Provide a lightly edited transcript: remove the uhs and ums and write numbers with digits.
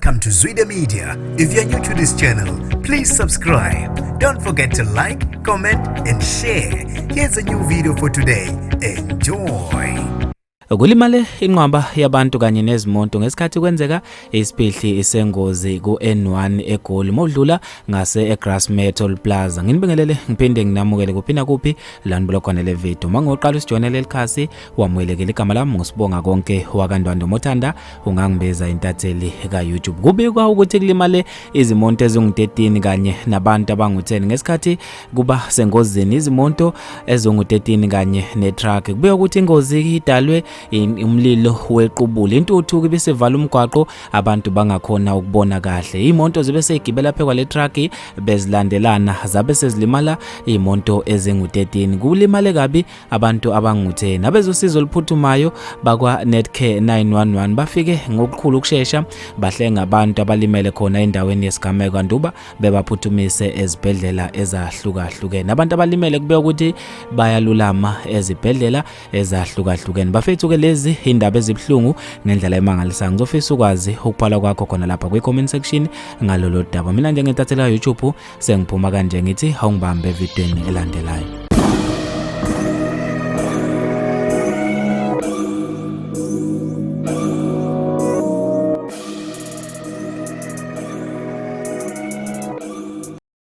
Welcome to Zwida Media. If you're new to this channel, please subscribe. Don't forget to like, comment, and share. Here's a new video for today. Enjoy. Kulimale inqwaba yabantu kanye nezimoto ngesikhathi kwenzeka isiphihli isengozi ku-N1 eGoli mawudlula ngase eGrassmere Toll Plaza. Nginibingelele ngiphinde nginamukele kuphi nakuphi la nibuka khona le video. Mangoqala usijoyinele likhasi wamukelekile. Igama lami nguSibonga Konke wakaNdwandwe, mothanda ungangibiza intatheli ka-YouTube. Kubikwa ukuthi kulimale izimoto ezingu-13 kanye nabantu abangu-10 ngesikhathi kuba sengozini izimoto ezingu-13 kanye ne-truck. Kubikwa ukuthi ingozi idalwe umlilo wequbula. Intuthu ibisivala umgwaqo, abantu bangakhona ukubona kahle. Iy'moto zibe sey'gibela phezu kwale truck bezilandelana, zabe sezilimala iy'moto ezingu-13. Kulimale kabi abantu abangu-10. Abezosizo oluphuthumayo bakwa-Netcare 911 bafike ngokukhulu ukushesha, bahlenga abantu abalimele khona endaweni yesigameko anduba bebaphuthumise ezibhedlela ezahlukahlukene. Abantu abalimele kubekwa ukuthi bayalulama ezibhedlela ezahlukahlukene. Bafethu-ke, lezi indaba ezibuhlungu ngendlela emangalisayo. Ngizofisa ukwazi ukubhala kwakho khona lapha kwi-comment section ngalolu daba. Mina njengentatheli ka-YouTube sengiphuma kanje, ngithi awungibambe evidweni elandelayo.